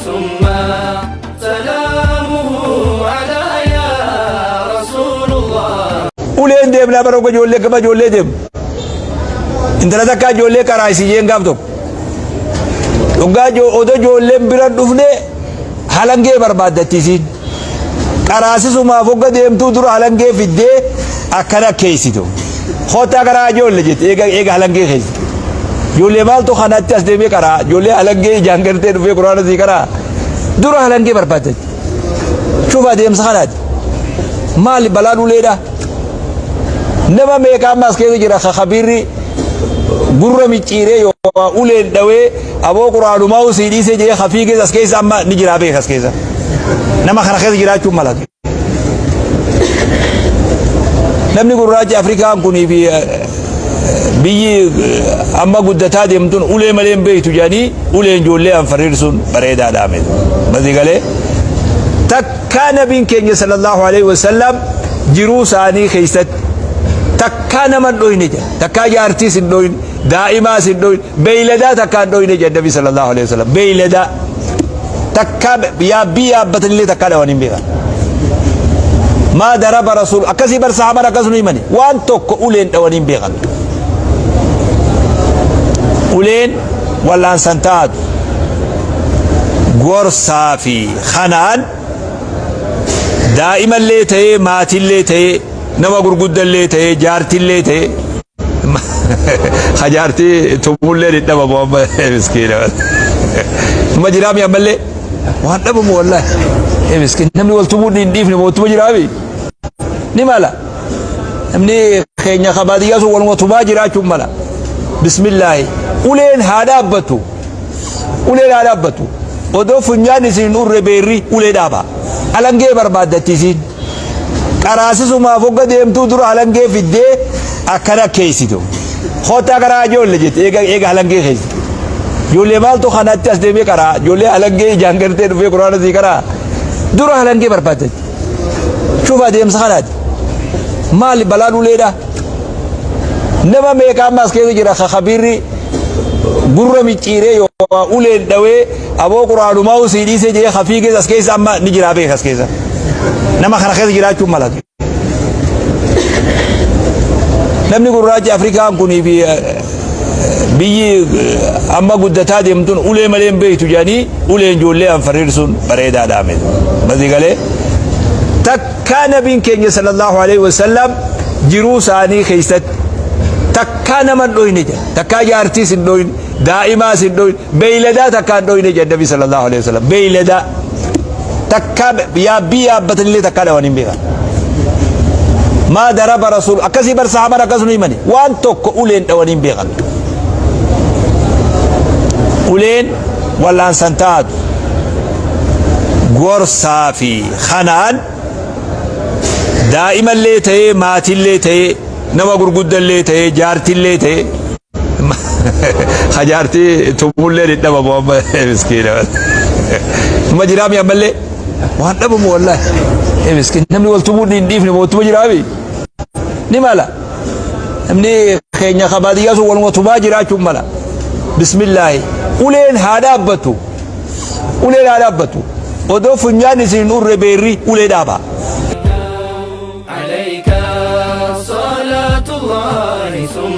ثم سلامه على يا رسول الله. Uleen deemnaa bara oga ijoollee gama ijoollee deemu. Intala takkaa ijoollee karaa isii jeen gaaf tokko. Dhugaa odoo ijoolleen bira dhufne halangee barbaaddatti isiin. Qaraasisumaaf hogga deemtuu dura halangee fiddee akkana keessitu. Kottaa karaa ijoollee jette eega eega halangee keessitu. Ijoollee maaltu kanatti as deemee karaa ijoollee halangee ijaan gartee dhufee quraana sii karaa dura halangee barbaaddatti. Cufa adeemsa kanaati. Maali balaan uleedha? Nama meeqa amma as keessa jira khabiirri gurra micciiree yookaan uleen dhawee aboo quraanumaa usii dhiisee jedhee hafii keessa as keessa amma ni jiraa beeka as keessa. Nama kana keessa jiraachuun mala. Namni gurraachi Afrikaan kunii fi biyyi amma guddataa deemtuun ulee malee hin beektu jedhanii uleen ijoollee anfariirsuun bareedaadha miti. Basii galee takkaa nabiin keenya sallallahu alaihi wasallam jiruu isaanii keessatti takkaa nama hin dhoyne jedha. Takkaa jaartiis hin dhoyne, daa'imaas hin dhoyne, beeyladaa takkaa hin dhoyne jedha nabi sallallahu alaihi wasallam. Beeyladaa takkaa yaabbii yaabbatanillee takkaa dhawan hin beekan. Maa daraba rasuul akkasii bar sahaabaan akkasuma himani waan tokko uleen dhawanii hin beekan. Uleen wallaansan taatu gorsaa fi kanaan daa'imallee ta'ee maatillee ta'ee nama gurguddallee ta'ee jaartillee ta'ee ha jaartii tumullee ni dhabamu amma miskiina. Numa jiraami ammallee waan dhabamu wallahi. Miskiin namni wal tumuun hin dhiifne moottuma jiraami. Ni mala. Namni keenya ka baadiyyaa sun waluma tumaa jiraachuun mala. Bismillaahi. Uleen haa dhaabbatu. Uleen haa dhaabbatu. Odoo funyaan isin hin urre beerri ulee dhaaba. Alangee barbaaddatti isiin. Qaraasisumaaf hogga deemtuu dura halangee fiddee akkana keessitu. Kottaa karaa ijoollee jette eega eega halangee keessitu. Ijoollee maaltu kanatti as deemee karaa ijoollee halangee ijaan gartee dhufee quraana sii karaa dura halangee barbaaddatti. Cufa adeemsa kanaati. Maali balaan uleedha? Nama meeqa amma as keessa jira khabiirri gurra micciiree yookaan uleen dhawee aboo quraanumaa usii dhiisee jedhee hafii keessa as keessa amma ni jiraa beeka as keessa. Nama kana keessa jiraachuun mala. Namni gurraachi Afrikaan kunii fi biyyi amma guddataa deemtuun ulee malee hin beektu jedhanii uleen ijoollee anfariirsuun bareedaadha miti. Basii galee takkaa nabiin keenya sallallahu alaihi wasallam jiruu isaanii keessatti takkaa nama hin dhoyne jedha. Takkaa jaartiis hin dhoyne, daa'imaas hin dhoyne, beeyladaa takkaa hin dhoyne jedha nabi sallallahu alaihi wasallam. Beeyladaa takkaa yaabbii yaabbatanillee takkaa dhawan hin beekan. Maa daraba rasuul akkasii bar sahaabaan akkasuma himani waan tokko uleen dhawanii hin beekan. Uleen wallaansan taatu gorsaa fi kanaan daa'imallee ta'ee maatillee ta'ee nama gurguddallee ta'ee jaartillee ta'ee ha jaartii tumullee ni dhabamu amma miskiina. Numa jiraami ammallee waan dhabamu wallahi. Miskiin namni wal tumuun hin dhiifne moottuma jiraami. Ni mala. Namni keenya ka baadiyyaa sun waluma tumaa jiraachuun mala. Bismillaahi. Uleen haa dhaabbatu. Uleen haa dhaabbatu. Odoo funyaan isin hin urre beerri ulee dhaaba. عليك صلاة الله ثم